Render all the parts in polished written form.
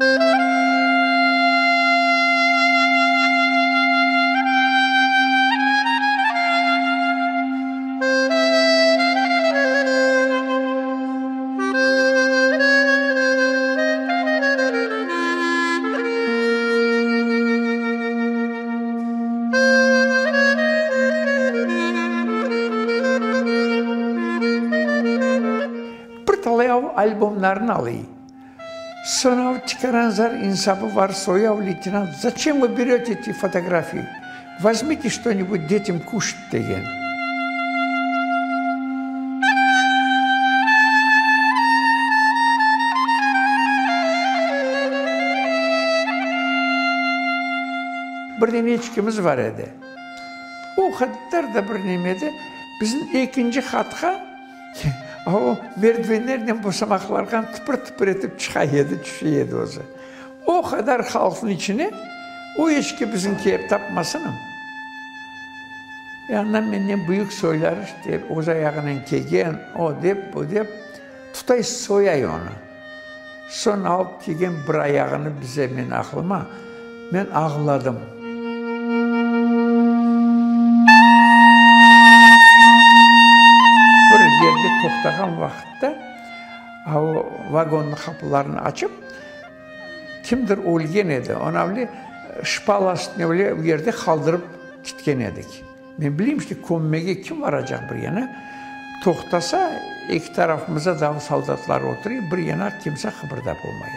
Bir talay av albomlarını alıy. Soñ av tikaranzar insabı var, soyav leytenant, Zaçem vı berete eti fotografiyi? Vozmite çto-nibud detim kuşat, degen. Bir dene eçkimiz bar edi. O qadar da bir neme edi, bizim ekinci qatqa o merdivenlernen basamaqlarğa tıpır-tıpır etip çıqa edi, tüşe edi özü. O qadar halqnıñ içine o eçki bizimki tapmasınım. E andan menden büyük soyları işte öz ayağınen kelgen, o dep, bu dep, tutay soyay onı. Soñ alıp kelgen bir ayağını bize, men aqlıma, men ağladım. Bir yerde toqtağan vaqıtta, a o vagonnıñ qapılarını açıp, Kimdir ölgen edi, onı avle şpala üstüne öyle bir yerde qaldırıp ketken edik. Men bileyim işte, kömmege kim varacaq bir yana? Toqtasa, eki tarafımızda daa soldatlar oturuy, bir yana kimse qıbırdap olmay.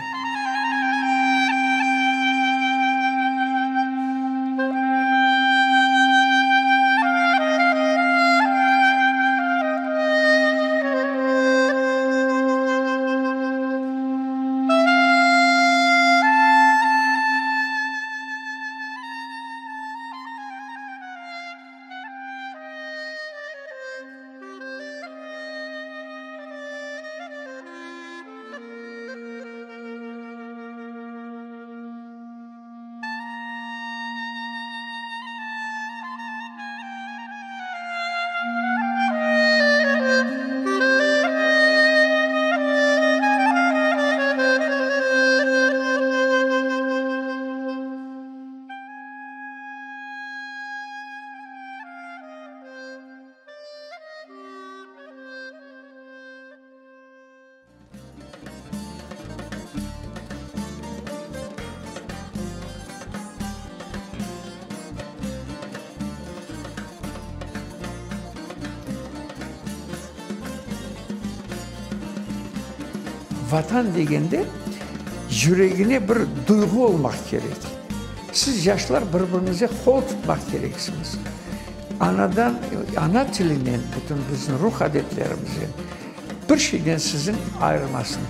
Vatan degende, yüregine bir duyğu olmaq kerek. Siz, yaşlar, bir-biriñize qol tutmaq kereksiñiz. Anadan, ana tilinen, bütün bizim ruh adetlerimizden bir şeyden siziñ ayırmasın.